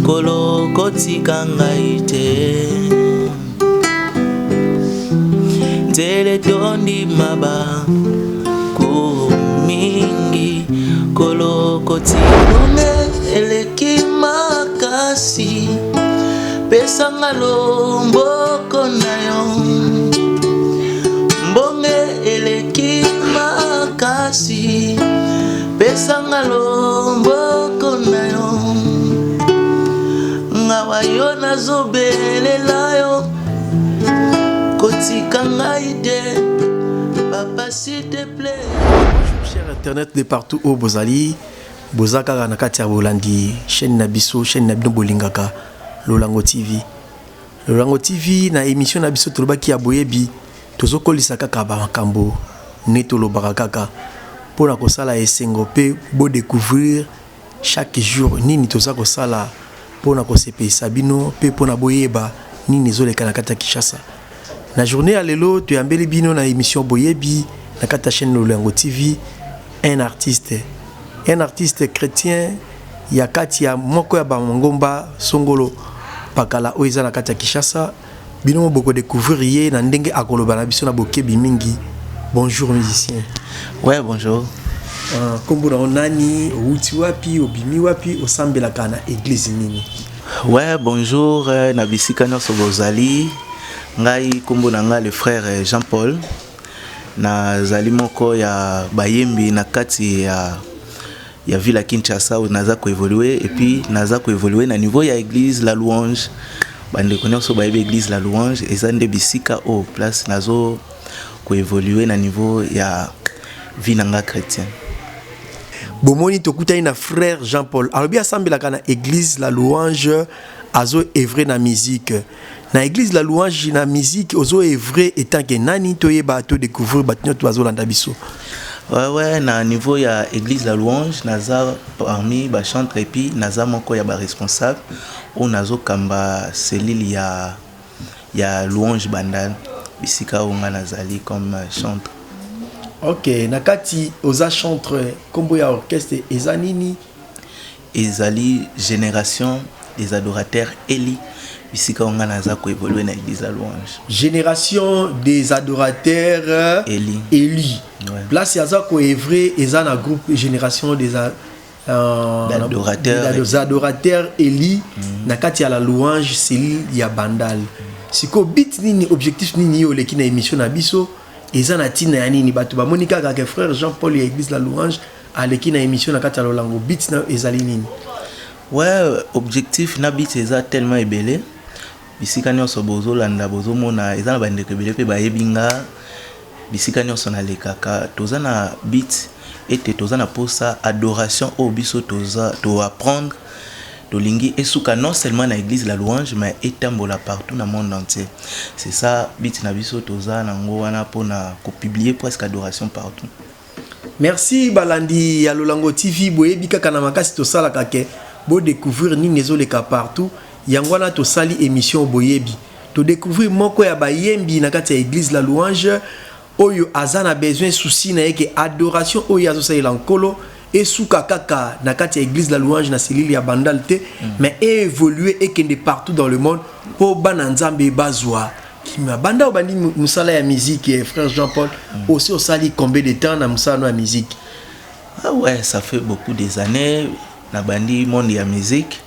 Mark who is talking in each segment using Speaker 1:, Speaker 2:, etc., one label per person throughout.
Speaker 1: Nkolo kotika ngai te. Nzela etondi mabaku mingi, Nkolo kotika. Mbonge eleki makasi, pesanga loboko na yo. Mbonge eleki makasi, pesanga loboko na yo. Ngawa yo nazobelela yo, kotika ngai te, papa, s'il te plaît.
Speaker 2: Cher internaute de partout oyo bozali, boza kaka na kati ya bolandi chaîne na biso, chaîne na bino bolingaka, Lolango TV. Lolango TV na émission na biso tolobaki ya boyebi, tozokolisa kaka bamakambo ne tolobaka kaka mpona kosala esengo mpe bodécouvrir chaque jour nini toza kosala mpona kosepelisa bino mpe mpona boyeba nini ezoleka na kati ya Kinshasa. Na journée ya lelo, toyambeli bino na émission Boyebi na kati ya chaîne Lolango TV un artiste, un artiste chrétien ya kati ya moko ya bangomba songolo pakala oyo eza na kati ya Kinshasa. Bino bokodécouvrir ye na ndenge akoloba na biso na bokebi mingi. Bonjour musicien.
Speaker 1: Ouais, bonjour.
Speaker 2: Nkombo na yo nani? Outi wapi? Obimi wapi? Osambelaka na église nini?
Speaker 1: Ouais, bonjour na bisika nyonso bozali. Ngai nkombo na ngai le frère Jean-Paul. Nazali moko ya bayembi na kati ya ville ya Kinshasa oyo naza koévolue, et puis naza koévolue na niveau ya église La Louange. Bandeko nyonso bayebi église La Louange, eza nde bisika oyo place nazo koévolue na niveau ya vie na nga chrétien.
Speaker 2: Bomoni, tokutani na frère Jean Paul. Alobi asambelaka na église La Louange, azo œuvre na musique na église La Louange. Na musique ozo œuvre étant que nani? Toyeba, todécouvrir bato nyonso bazolanda biso.
Speaker 1: Ouais, na niveau ya église La Louange, naza parmi bachantre et puis naza moko ya baresponsable oyo nazokamba cellule ya Louange Bandal, bisika oyo nga nazali comme chantre.
Speaker 2: Ok, na kati oza chantre, nkombo ya orchestre eza nini?
Speaker 1: Ezali Génération des Adorateurs Eli, bisika oyo nga naza koévolue na église ya Louange.
Speaker 2: Génération des Adorateurs
Speaker 1: Eli.
Speaker 2: Eli.
Speaker 1: Ouais.
Speaker 2: Place aza koœuvre eza na groupe Génération
Speaker 1: D'adorateurs.
Speaker 2: Des Adorateurs Eli na kati ya La Louange, cellule ya Bandal. Sikoyo but nini, objectif nini yo oleki na émission na biso? Eza na ntina ya nini? Bato bamoni kaka ke frère Jean Paul ya église La Louange aleki na émission na kati ya Lolango. But na ezali nini?
Speaker 1: Ouais, objectif na but eza tellement ebele. Bisika nyonso bozolanda, bozomona, eza na bandeko ebele mpe bayebi nga. Bisika nyonso nalekaka, toza na but ete toza na posa adoration oyo biso toza toapprendre, tolingi esuka non seulement na église La Louange, mais etambola partout na monde entier. C'est ça but na biso. Toza nango wana mpona kopublier presque adoration partout.
Speaker 2: Merci. Balandi ya Lolango TV, boyebi kaka na makasi tosalaka ke bodécouvrir nini ezoleka partout. Yango wana tosali émission Boyebi. Todécouvrir moko ya bayembi na kati ya église La Louange oyo aza na besoin, souci na ye ke adoration oyo azosalela Nkolo esuka kaka na kati ya église La Louange na cellule ya Bandal te, mais évolue, ekende partout dans le monde mpo bana Nzambe bazwa kimia. Banda obandi mosala ya musique, frère Jean Paul, aussi osali combien de temps na mosala no ya musique?
Speaker 1: Ah ouais, ça fait beaucoup des années nabandi monde ya musique.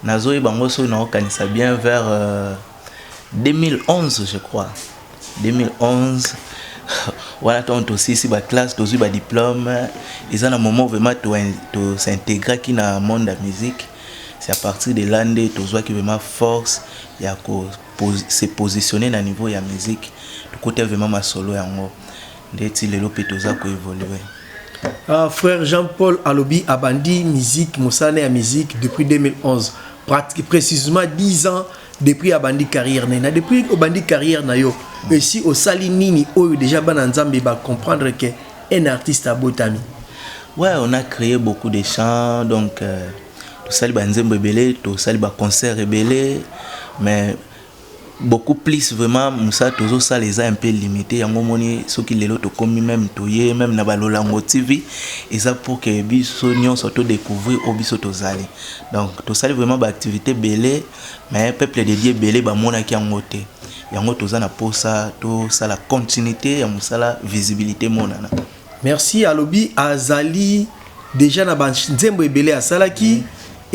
Speaker 1: Nazoyeba yango, soki naokanisa bien, vers 2011, je crois 2011 wana, ntango tosilisi baclasse, tozwi badiplôme. Eza na moment vraiment tos'intégraki na monde ya musique. C'est à partir de là nde tozwaki vraiment force ya se positionner na niveau ya musique. Tokota vraiment masolo yango ndeti lelo mpe toza koévolue.
Speaker 2: Frère Jean-Paul alobi abandi musique, mosala ya musique depuis 2011, pratique précisément 10 ans depuis abandi carrière na ye. Na depuis obandi carrière na yo, esi osali nini oyo déjà bana Nzambe bacomprendre ke un artiste abotami?
Speaker 1: Ouais, on a créé beaucoup de chants, donc tosali banzembo ebele, tosali baconcert ebele, mais Beaucoup plus vraiment mosala tozosala eza un peu limité. Yango omoni soki lelo tokomi même toye même na Balolango TV, eza pour que biso nyonso todécouvrir oyo biso tozali. Donc tosali vraiment baactivité ebele, mais peuple de Dieu ebele bamonaki yango te. Yango toza na posa tosala continuité ya mosala, visibilité monana.
Speaker 2: Merci. Alobi azali déjà na banzembo ebele asalaki.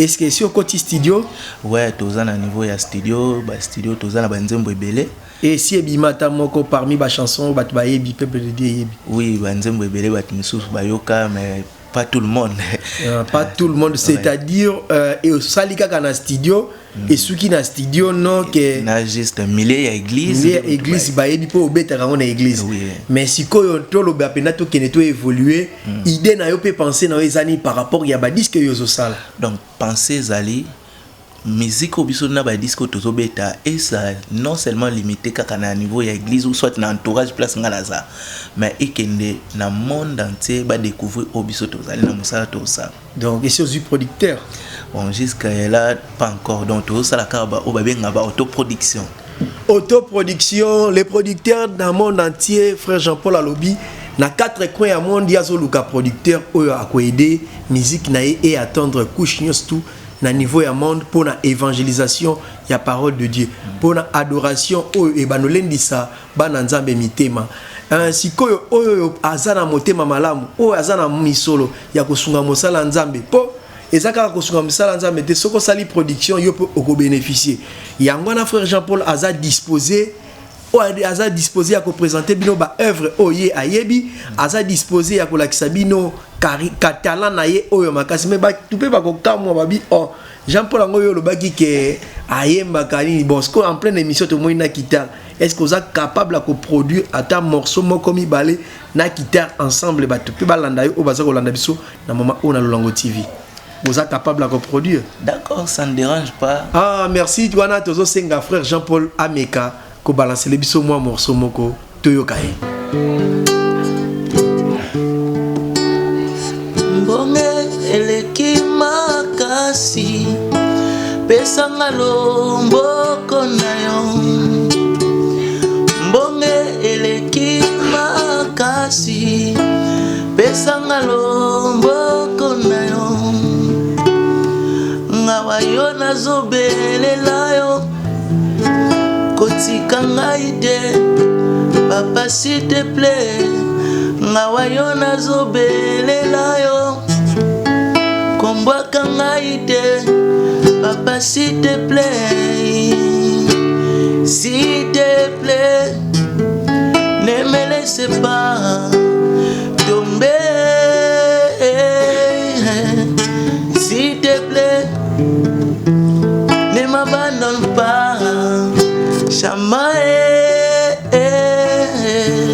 Speaker 2: Est ce que esi okoti studio?
Speaker 1: Ouais, toza na niveau ya studio, bastudio, toza na banzembo ebele.
Speaker 2: Esi ebima ata moko parmi bachanson bato bayebi, peuple de Dieu eyebi?
Speaker 1: Oui, banzembo ebele bato misusu bayoka, mais pas tout le monde.
Speaker 2: Pas tout le monde, c'est-à-dire osali kaka na studio, esuki na studio, no ke?
Speaker 1: Na juste milieu ya église.
Speaker 2: Milieu ya église bayebi mpo obetaka yango na église.
Speaker 1: Oui.
Speaker 2: Mais sikoyo toloba mpenza, tokende toévolue. Idée na yo mpe pensée na yo eza nini par rapport ya badisque oyo ozosala?
Speaker 1: Donc pensée ezali musique oyo biso na badisque oyo tozobeta eza non seulement limité kaka na niveau ya église ou soit na entourage place nga naza, mais ekende na monde entier, badécouvrir oyo biso tozali na mosala tozosala.
Speaker 2: Donc esi ozwi producteur?
Speaker 1: Bon, jusque là pas encore. Donc tozosala kaka oyo babengaka ba autoproduction.
Speaker 2: Autoproduction. Les producteurs dans le monde entier, frère Jean-Paul alobi na quatre coins ya monde ye azoluka producteur oyo akoaider musique na ye et atteindre couche nyonso tout na niveau ya monde, mpona évangélisation ya parole de Dieu, mpona adoration oyo ebanolendisa bana Nzambe mitema. Sikoyo oyo aza na motema malamu, oyo aza na misolo ya kosunga mosala Nzambe, mpo eza kaka kosunga mosala Nzambe te, soki osali production yo mpe okobénéficie. Yango wana frère Jean Paul aza disposé, oyo aza disposé ya koprésente bino baœuvre oyo ye ayebi, aza disposé ya kolakisa bino katalent na ye oyo makasi. Me bato mpe bakokamwa, babi: "Oh, Jean Paul yango oyo olobaki ke ayembaka nini?" Bon, sikoyo en pleine émission tomoni na guitare. Est ce que oza capable ya koproduire ata morceau moko, mibale na guitare ensemble, bato mpe balanda yo, oyo baza kolanda biso na mama oyo na Lolango TV? Oza capable ya koproduire?
Speaker 1: D'accord, ça ne dérange pas.
Speaker 2: Ah, merci. Wana tozosenga frère Jean Paul ameka kobalancele biso mwa morceau moko, toyoka ye.
Speaker 1: Mbonge eleki makasi, pesanga loboko na yo. Mbonge eleki makasi, pesanga loboko na yo. Ngawa yo nazobelela yo, kotika ngai te, papa, s'il te plaît. Ngawa yo nazobelela yo, kombwaka ngai te, papa, s'il te plaît. S'il te plaît, ne me laisse pas tomber. S'il te plaît, ne m'abandonne pas jamais.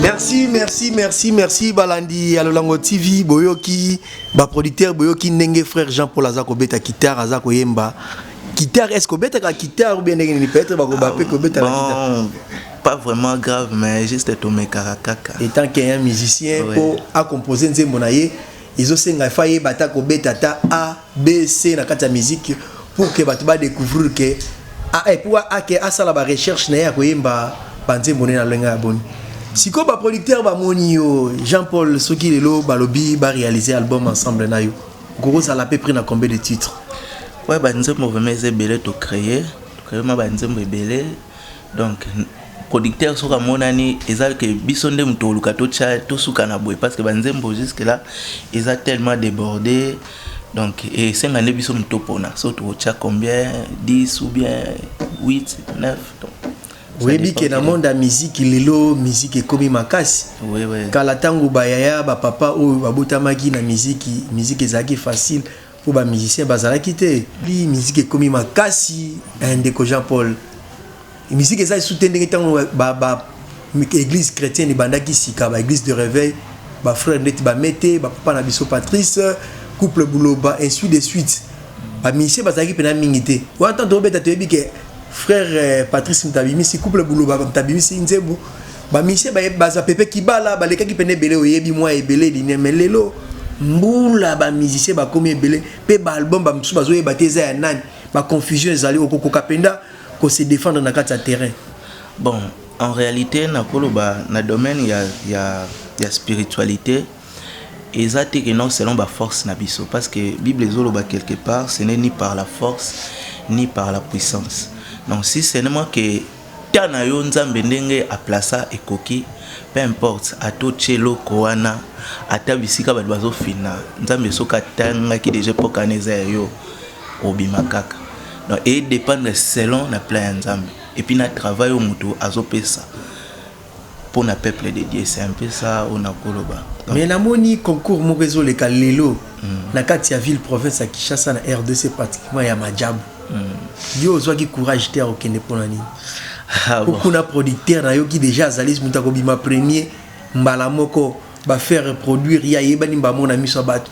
Speaker 2: Merci, merci, merci, merci. Balandi ya Lolango TV, boyoki baproducteur, boyoki ndenge frère Jean Paul aza kobeta guitare, aza koyemba guitare. Est ce que obetaka guitare ou bien ndenge nini? Peut-être bakoba mpe kobeta na guitare.
Speaker 1: Bon, pas vraiment grave, mais juste tomekaka kaka.
Speaker 2: Étant qu'un musicien, po acomposer nzembo na ye, ezosenga efa yeba ata kobeta ata A, B, C na kati ya musique pour que bato badécouvrir ke pour ake asala barecherche na ye ya koyemba banzembo nde na lolenge ya boni. Sikoyo baproducteur bamoni yo, Jean Paul, soki lelo balobi baréaliser album ensemble na yo, okokozala pe près na combien de titres?
Speaker 1: Ouais, banzembo vraiment eza ebele. Tocréer, tocréer ma banzembo ebele. Donc producteur soki amonani, eza ke biso nde moto oluka totya tosuka na boye, parce que banzembo jusque là eza tellement débordé. Donc esenga nde biso moto topona so tokotya combien, 10 ou bien 8, 9, donc
Speaker 2: Oyebi ke na monde ya musique lelo, musique ekomi makasi.
Speaker 1: Oui.
Speaker 2: Kala ntango bayaya, bapapa oyo babotamaki na musique, musique ezalaki facile mpo bamusicien bazalaki te. Li musique ekomi makasi. Ndeko Jean Paul, musique eza esu te ndenge ntango ba église chrétienne ebandaki sika, baéglise de réveil, bafrère ndeti bamete, bapapa na biso Patrice, couple Buloba, ainsi de suite, bamusicien bazalaki mpena mingi te. Wana ntango tobeta, toyebi ke frère Patrice moto abimisi, couple Buloba moto abimisi nzembo, bamusicien baza pepe kibala balekaki pene ebele, oyebi mwa ebele line. Mais lelo mbula bamusicien bakomi ebele, mpe baalbum bamosusu bazoyeba te eza ya nani, baconfusion ezali. Okokoka mpenza kose défendre na kati ya terrain?
Speaker 1: Bon, en réalité nakoloba na domaine ya spiritualité, eza te que non, selon baforce na biso, parce que Bible ezoloba quelque part: ce n'est ni par la force ni par la puissance. Donc si seulement que ta na yo Nzambe ndenge aplaça ekoki, peu importe ata otie eloko wana, ata bisika bato bazofina, Nzambe soki atangaki déjà epoka wana eza ya yo, obima kaka. Donc edépendre selon na plan ya Nzambe et puis na travail oyo moto azopesa mpo na peuple de Dieu. C'est un peu ça oyo nakoloba.
Speaker 2: Mais namoni concours moko ezoleka lelo na kati ya ville province ya Kinshasa, na RDC pratiquement, ya majabu. Yo ozwaki courage te ya kokende mpona nini?
Speaker 1: Ah, bon.
Speaker 2: Kuna producteur nayoki déjà azali moto akobima premier mbala moko, bafaire reproduire ye, ayebani mbamo na miso ya bato.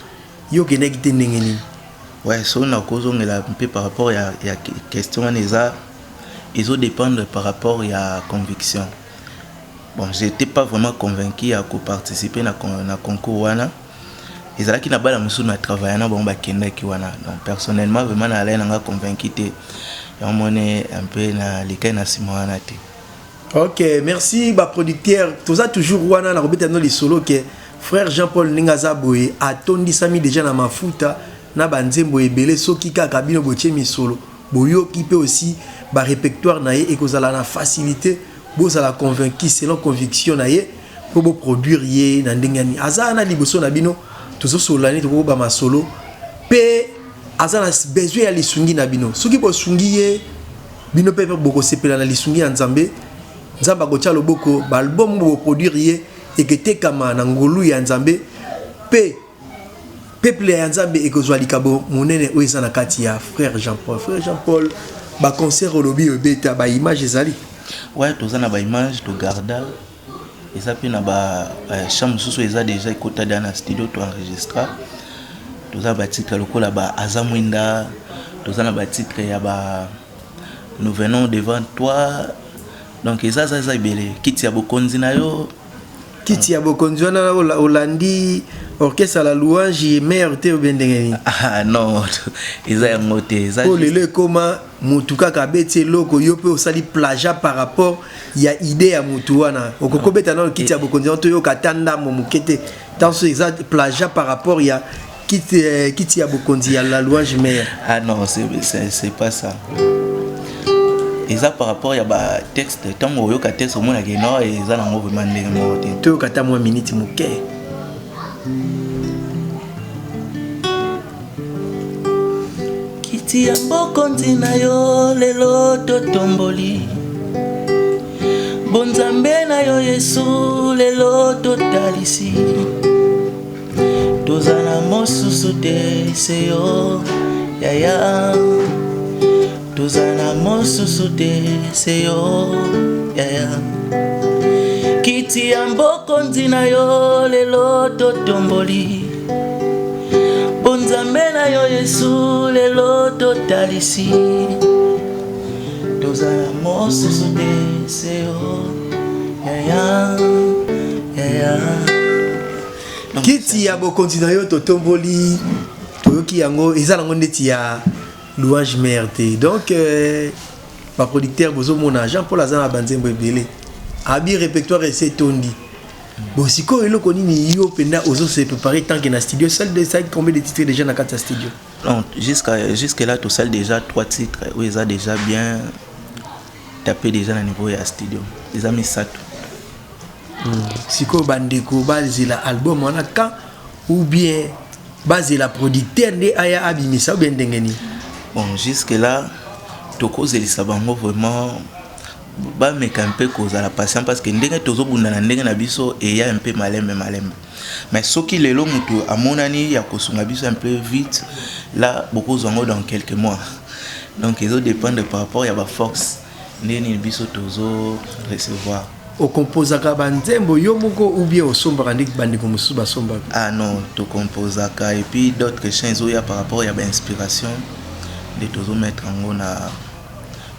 Speaker 2: Yo okendaki te ndenge nini?
Speaker 1: Ouais, so nakozongela mpe par rapport ya question wana, eza ezodépendre par rapport ya conviction. Bon, j'étais pas vraiment convaincu ya koparticiper na concours wana. Ezalaki na bana mosusu na travaille na bango bakendaki wana. Donc personnellement, vraiment nalai nanga convaincu te. Yango moni un peu nalekai na nsima wana te.
Speaker 2: Ok, merci. Baproducteur, toza toujours wana na kobeta no lisolo ke frère Jean Paul, ndenge aza boye, atondisami déjà na mafuta na banzembo ebele. Soki kaka bino botie misolo, boyoki mpe aussi barépertoire na ye, ekozala na facilité bozala convaincu selon conviction na ye mpo boproduire ye na ndenge yani aza na liboso na bino. Tozosolola nini, tokokoba masolo mpe aza na besoin ya lisungi na bino. Soki bosungi ye, bino mpe bokosepela na lisungi ya Nzambe. Nzambe akotia loboko, baalbum boproduire ye eketekama na ngolu ya Nzambe, mpe peuple ya Nzambe ekozwa likabo monene oyo eza na kati ya frère Jean Paul. Frère Jean Paul, baconcert olobi obeta, baimage ezali?
Speaker 1: Ouais, toza na baimage, togarda. Eza mpe na bachant mosusu eza déjà ekota da na studio, toenregistra. Toza na batitre lokola ba Aza Mwinda, toza na batitre ya ba Nous venons devant toi. Donc eza ebele, Kiti ya bokonzi na yo.
Speaker 2: Kiti ya bokonzi wana, olandi orchestre la Louange Mare te obe ndenge nini?
Speaker 1: Ah non, eza yango te, eza
Speaker 2: Oyo lelo ekóma motu kaka abeti eloko, yo mpe osali plagiat par rapport ya idée ya motu wana. Okoki obeta nano Kiti ya bokonzi wana, toyoka ata ndambo moke te? Tanso eza plagiat par rapport ya Kiti ya bokonzi ya la Louange Mare.
Speaker 1: Ah non, c'est pas ça. Eza par rapport ya batexte. Ntango oyoka texte, omonaka no eza nango vraiment ndenge moko te.
Speaker 2: Toyoka ata mwa miniti moke.
Speaker 1: Kiti ya bokonzi na yo lelo totomboli, bonzambe na yo Yesu lelo totalisi. Toza na mosusu te se yo yaya, toza na mosusu te se yo yaya. Kiti ya bokonzi na yo lelo totomboli, bonzambe na yo Yesu lelo totalisi. Toza na mosusu te se yo yaya, yaya.
Speaker 2: Donc, Kiti ya bokonzi na yo totomboli, toyoki yango, eza nango ndeti ya Louange Mare te. Donc baproducteur, bozomona Jean Paul aza na banzembo ebele, abi répertoire ese etondi. Bon, sikoyo eloko nini yo mpenza ozose préparer tant que na studio sali combien de titres déjà na kati ya studio?
Speaker 1: Non, jusque là tosali déjà trois titres oyo eza déjà bien tapé déjà na niveau ya studio, eza misato.
Speaker 2: Sikoyo bandeko bazela album wana quand, ou bien bazela producteur nde aya abimisa, ou bien ndenge nini?
Speaker 1: Bon, jusque là tokozelisa bango vraiment bameka mpe kozala patient, parce que ndenge tozobunda na ndenge na biso, eya mpe malembe malembe. Mais soki lelo motu amonani ya kosunga biso un peu vite là, bokozwa yango dans quelques mois. Donc ezodépendre par rapport ya baforce ndenge nini biso tozo recevoir.
Speaker 2: Okomposaka banzembo yo moko ou bien osombaka ndenge bandeko mosusu basombaka?
Speaker 1: Ah non, tokomposaka et puis d'autres chants ezoya par rapport ya bainspiration nde tozomettre yango na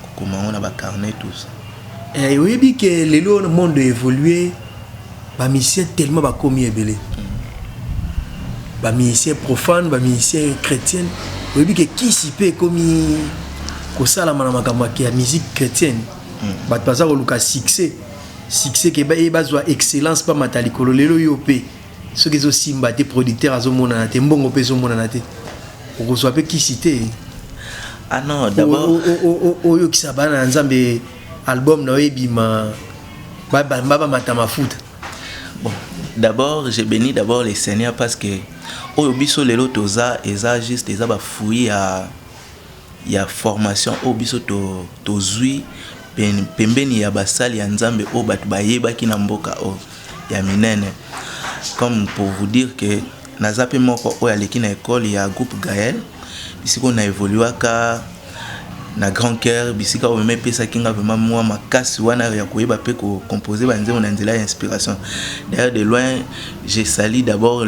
Speaker 1: kokoma yango na bacarnet, tout ça.
Speaker 2: Oyebi ke lelo monde évolue, bamusicien tellement bakomi ebele, bamusicien profane, bamusicien chrétienne. Oyebi ke kisi mpe ekomi kosalama na makambo ya musique chrétienne. Bato baza koluka succès, succès ke ye bazwa excellence, bamata likolo. Lelo yo mpe soki ezosimba te, producteur azomonana te, mbongo mpe ezomonana te, okozwa mpe kisi te?
Speaker 1: Ah non, d'abord
Speaker 2: Oyokisa bana na Nzambe, album na yo ebima, bamata mafuta.
Speaker 1: Bon, d'abord je bénis d'abord le Seigneur, parce que oyo biso lelo toza, eza juste, eza bafruit ya formation oyo biso tozwi pembeni ya basali ya Nzambe oyo bato bayebaki na mboka oyo ya minene. Comme pour vous dire que naza mpe moko oyo aleki na école ya groupe Gaël, bisika oyo na évoluaka na grand cœur, bisika oyo meme epesaki nga vraiment mwa makasi wana ya koyeba mpe kocomposer banzembo na nzela ya inspiration. D'ailleurs, de loin je salue d'abord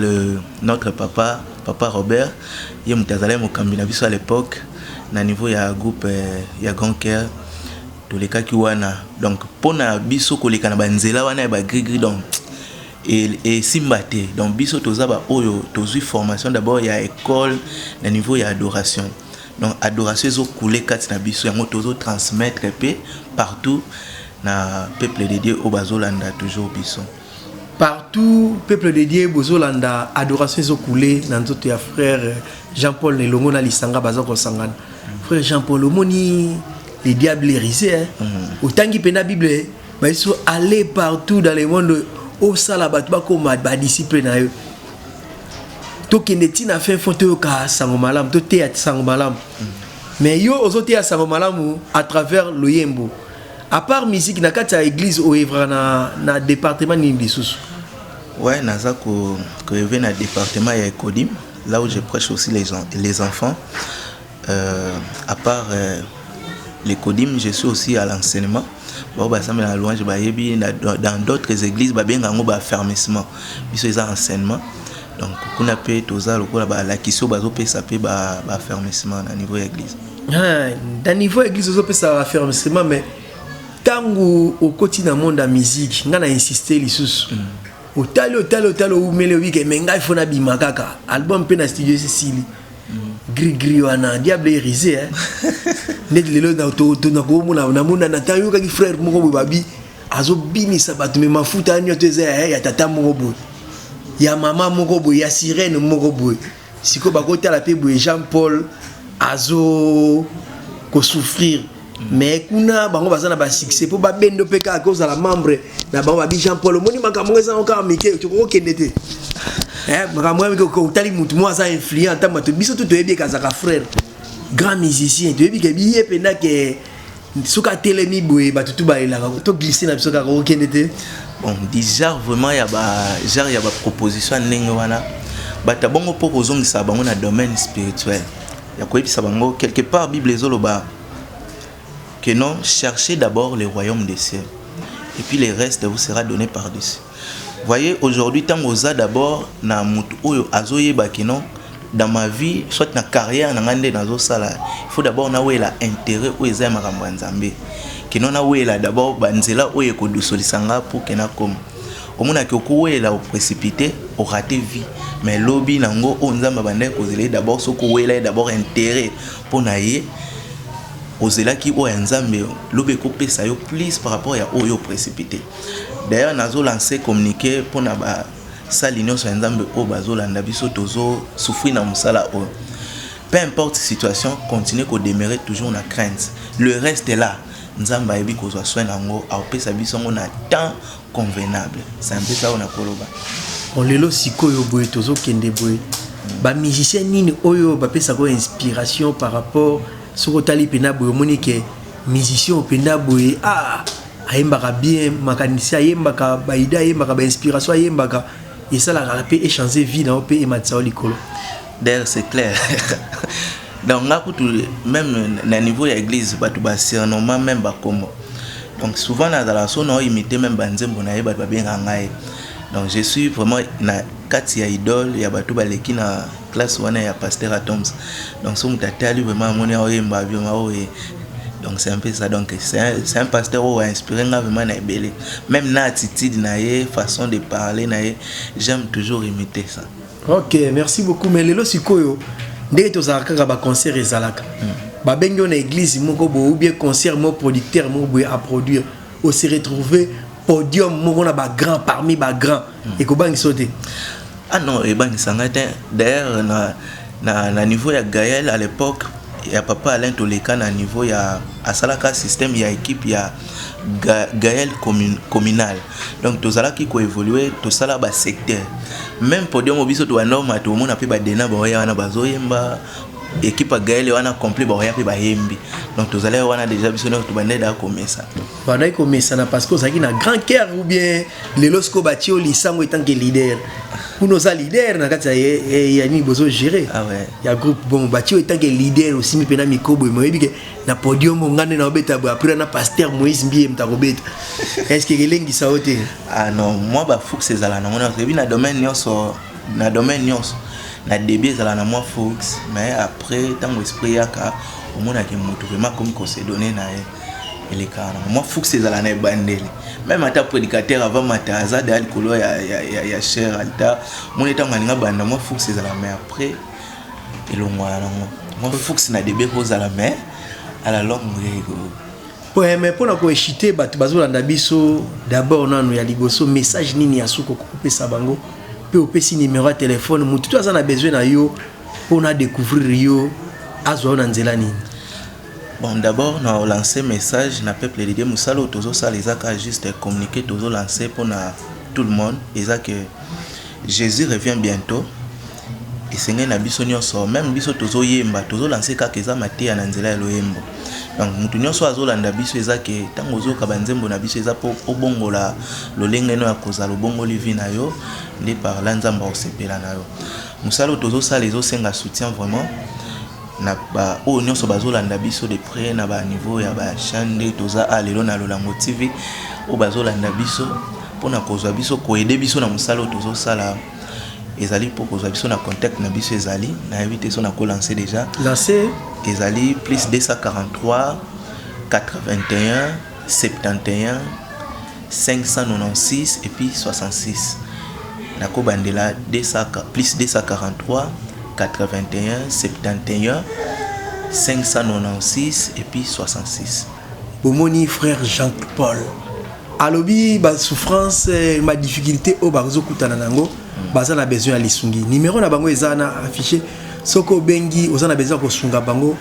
Speaker 1: notre papa, papa Robert. Ye moto azalaki mokambi na biso à l'époque na niveau ya groupe ya grand cœur. Tolekaki wana. Donc mpona biso koleka na banzela wana ya bagrigri, donc esimba te. Donc biso toza baoyo tozwi formation d'abord ya école na niveau ya adoration. Donc adoration ezokule kati na biso, yango tozotransmettre mpe partout na peuple de Dieu oyo bazolanda toujours biso.
Speaker 2: Partout, peuple de Dieu, bozolanda, adoration ezokule na nzoto ya frère Jean-Paul elongo na lisanga baza kosangana. Frère Jean-Paul, omoni, le diable est rusé, hein? Otangi mpe na Bible, babiso aller partout dans le monde, osala bato bakoma badisciple na yo. Tokende ntina fin fond, toyoka sango malamu, toteya sango malamu. Mais yo ozoteya sango malamu à travers loyembo. À part musique, na kati ya église oœuvraka na département nini lisusu?
Speaker 1: Ouais, naza koœuvrer na département ya Ecodim, là où je prêche aussi les enfants. À part l'Ecodim, je suis aussi à l'enseignement. Bao basambela na louange bayebi, dans d'autres églises babenga yango baaffermissement, biso eza enseignement. Donc kuna mpe toza lokola balakisi oyo bazopesa mpe baaffermissement na niveau ya église.
Speaker 2: Na niveau ya église ozopesa baaffermissement, mais ntango okoti na monde ya musique, ngai na insiste lisusu, otali, otali, otali, oumeli, obike, me ngai fo nabima kaka album mpe na studio esesili gris gris wana. Diable est rusé, hein? Neti lelo nakomona, namona, natayokaki frère moko boye, babi azobinisa bato, me mafuta nyonso eza ya tata moko boye, ya mama moko boye, ya sirène moko boye. Sikoyo bakotala mpe boye, Jean Paul azo kosouffrir, mais kuna bango baza na basuccès mpo babendo mpe kaka kozala membre na bango. Babi Jean Paul, omoni makambo ngo ezango kaka mike, tokokokende te. Makambo ya mike, otali mutu mo aza influent, ntango bato biso tu toyebi eke azalaka frère grand musicien, toyebi ke biye mpenza ke soki atelemi boye, bato tu bayelaka toglisse na biso kaka, okende te.
Speaker 1: Bon, déjà vraiment ya ba genre ya baproposition ya ndenge wana, bato ya bongo, mpo kozongisa bango na domaine spirituel ya koyebisa bango, quelque part Bible ezoloba que non, cherchez d'abord le royaume des cieux et puis le reste vous sera donné par-dessus. Voyez, aujourd'hui, ntango oza d'abord na motu oyo azoyeba ke non, dans ma vie, soit na carrière na ngai nde nazosala, il faut d'abord nawela intérêt oyo eza ya makambo ya Nzambe, keno nawela d'abord banzela oyo ekodusolisa nga pour ke nakoma. Omonaki okowela oprécipité, orater vie, mais lobi nango oyo Nzambe abandaki kozela ye d'abord, soki owela ye d'abord intérêt mpo na ye, ozelaki oyo ya Nzambe, lobi ekopesa yo plus par rapport ya oyo oprécipité. D'ailleurs, nazolancer communiqué mpona basali nyonso ya Nzambe oyo bazolanda biso. Tozosouffrir na mosala oyo, peu importe situation, continue kodemeurer toujours na crainte. Le reste là, Nzambe ayebi kozwa soin na yango, akopesa biso yango na temps convenable. C'est un peu ça oyo nakoloba.
Speaker 2: Bon, lelo sikoyo boye tozokende boye, bamusicien nini oyo bapesaka oyo inspiration par rapport, soki otali mpena boye, omoni ke musicien mpenza boye, ah, ayembaka bien, makanisi ayembaka, baidée ayembaka, bainspiration ayembaka, esalaka mpe échange vie na yo mpe ematisa yo likolo?
Speaker 1: D'ailleurs, c'est clair. Donc nga kutu, même na niveau ya église, bato basurnomma même bakombo. Donc souvent nazala so na imité même banzembo na ye, bato babengaka ngai. Donc je suis vraiment na kati ya idole ya bato baleki na classe wana ya pasteur Atoms. Donc so moto atali vraiment, amoni aoyemba vraiment oyo. Donc c'est un peu ça. Donc c'est un pasteur oyo ainspiré nga vraiment na ebele, même na attitude na ye, façon de parler na ye, j'aime toujours imiter ça.
Speaker 2: Ok, merci beaucoup. Mais lelo sikoyo, ndenge tozalaka kaka, baconcert ezalaka. Babengi yo na église moko boye ou bien concert moko, producteur moko boye aproduire, ose retrouver podium moko na bagrand, parmi bagrand, ekobangisa yo te?
Speaker 1: Ah non, ebangisa ngai te. D'ailleurs, na niveau ya Gaël à l'époque ya papa Alain, toleka na niveau ya asalaka système ya équipe ya Gaël communal. Donc tozalaki koévolue, tosala basecteur, même podium biso tobanda tomona mpe badena baoya wana, bazoyemba équipe ya Gaël wana complet, baoya mpe bayembi. Donc tozalaki wana déjà, biso nyonso tobandaki daa komesa.
Speaker 2: Bandaki komesana parce que ozalaki na grand cœur ou bien lelo sikoyo batie yo lisango en tant que leader? Kuna oza leader na kati ya nini bozogérer?
Speaker 1: Ah ouais.
Speaker 2: Ya groupe. Bon, batie yo en tant que leader, osimbi mpena micro boye, moyebi ke na podium nga nde na obeta boye, après na pasteur Moïse Mbiye moto akobeta, est ce que elengisa yo te?
Speaker 1: Ah non, mwa bafougue ezala nango nyonso. Ebi na domaine nyonso, na domaine nyonso, na début ezala na mwa fougue, mais après, ntango esprit yaka, omonaki moto vraiment akomi kose donner na ye, elekaka nango. Mwa fougue ezala na ebandeli. Même ata prédicateur avant mata, aza deya likolo ya chaire, altar, moni ntango alinga banda, mwa fougue ezala, mais après elongwaka nango. Mwa fougue na début ekozala, mais à la longue.
Speaker 2: Ouais, mais mpona koéchite bato bazolanda biso, d'abord nanu ya liboso, message nini ya suka okopesa bango? Mpe opesi numéro ya telefone, motu to aza na besoin na yo mpona découvrir yo, azwa yo na nzela nini?
Speaker 1: Bon, d'abord na lancer message na peuple de Dieu. Mosala oyo tozosala eza kaka juste communiqué tozolancer mpona tout le monde, eza que Jésus revient bientôt. Esengeli na biso nyonso, même biso tozoyemba, tozolancer kaka, eza mateya na nzela ya loyembo. Donc motu nyonso azolanda biso, eza ke ntango ozoyoka banzembo na biso, eza mpo obongola lolenge no ya kozala, obongoli vie na yo nde par là Nzambe akosepela na yo. Mosala oyo tozosala ezosenga soutien vraiment na baoyo nyonso bazolanda biso de près, na baniveau ya bachaîne nde toza a lelo na Lolango TV, oyo bazolanda biso mpona kozwa biso, koaider biso na mosala oyo tozosala. Ezali mpo kozwa biso na contact na biso, ezali, nayebi te so nakolancer déjà.
Speaker 2: Lance.
Speaker 1: Ezali plus 243 81 71 596 et puis 66. Nakobandela 200, plus 243 81 71 596 et puis 66.
Speaker 2: Bomoni, frère Jean Paul alobi basouffrance, badifficulté oyo bazokutana nango, baza na besoin ya lisungi. Numéro na bango eza na affiché. Soki obengi, oza na besoin ya kosunga bango,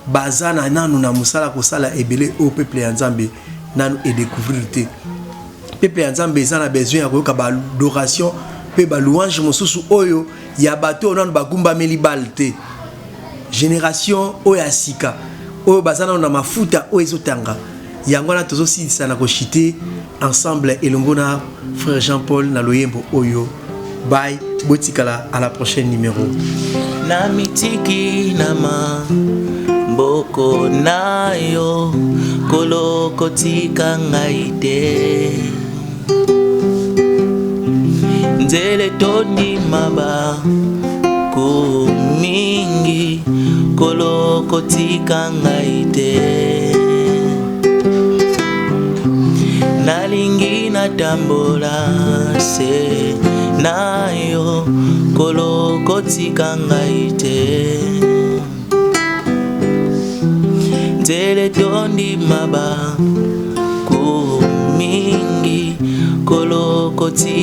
Speaker 2: baza na nanu na mosala kosala ebele oyo peuple ya Nzambe nanu edécouvrir te. Peuple ya Nzambe eza na besoin ya koyoka baadoration mpe balouange mosusu oyo ya bato oyo nanu bagumbameli bale te, génération oyo ya sika oyo baza nano na mafuta oyo ezotanga. Yango wana tozosilisa na kochuter ensemble elongo na frère Jean Paul na loyembo oyo. Bye, botikala, à la prochaine numéro.
Speaker 1: Na mitiki na maboko na yo, Kolo, kotika ngai te. Nzela etondi mabaku mingi, Kolo, kotika ngai te. Nalingi natambola se na yo, Kolo, kotika ngai te. Nzela etondi mabaku mingi, Kolo, kotika.